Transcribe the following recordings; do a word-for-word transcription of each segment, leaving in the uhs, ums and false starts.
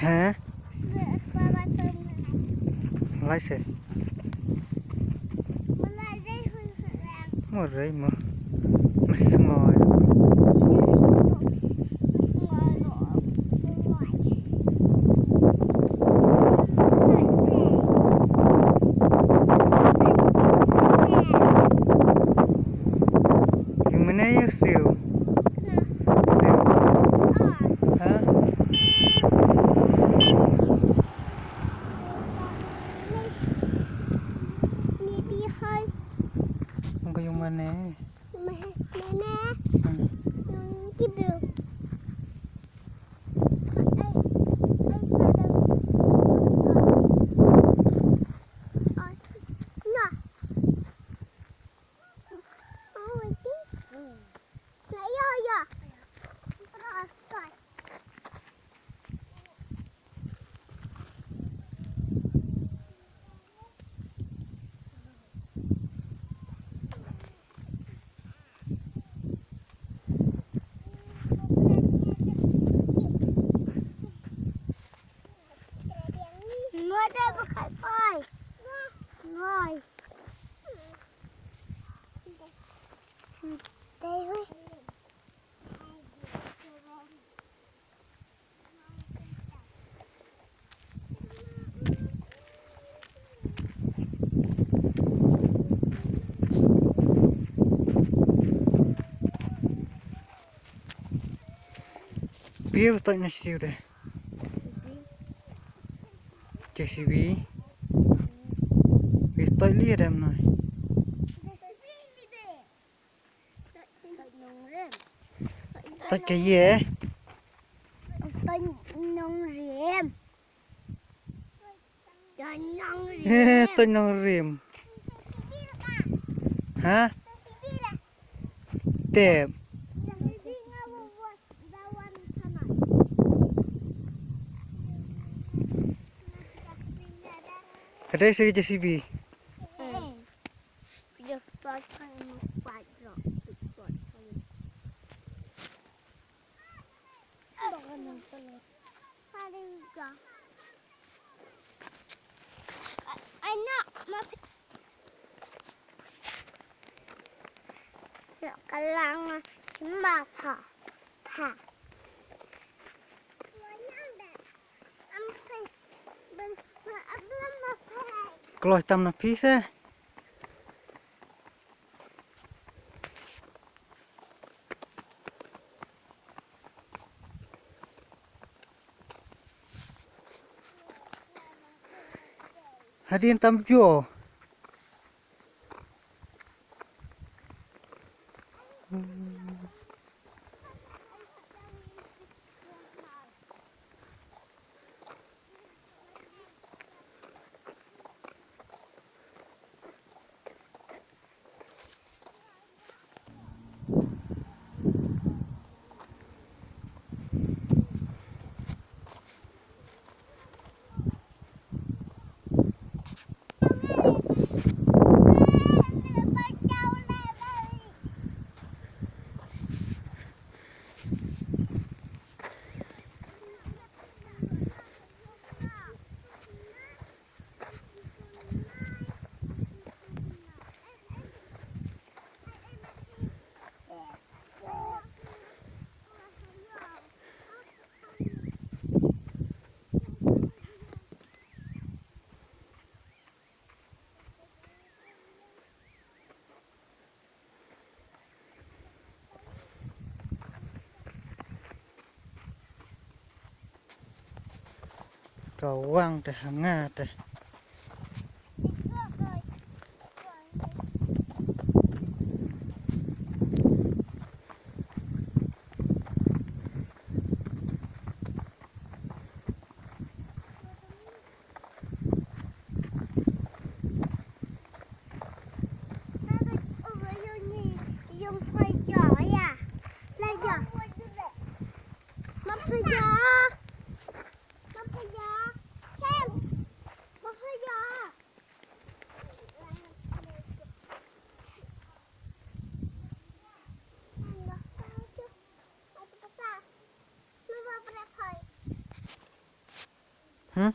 Hah? Lai se. Mo rei mo. Mas mo. Yung mana yung siu. Siu. Ha? Ang kayong mana eh. Hmm. Phi ba toit na shisha de. J C B. Phi toit li dem noi. Toit ka ye. Toit nongrim. Toit nongrim. Eh, toit nongrim. Ha? Tep. Ka dei sa ka J C B. Ai na ma. Ka lang ma pha. Pha. Kloi tam na phi se. Hadien tam jo. Ka wang te ha nga te. Hmm?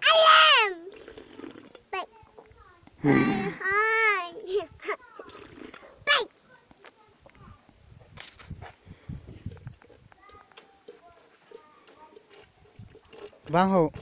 Alam. Hai. Bang ho.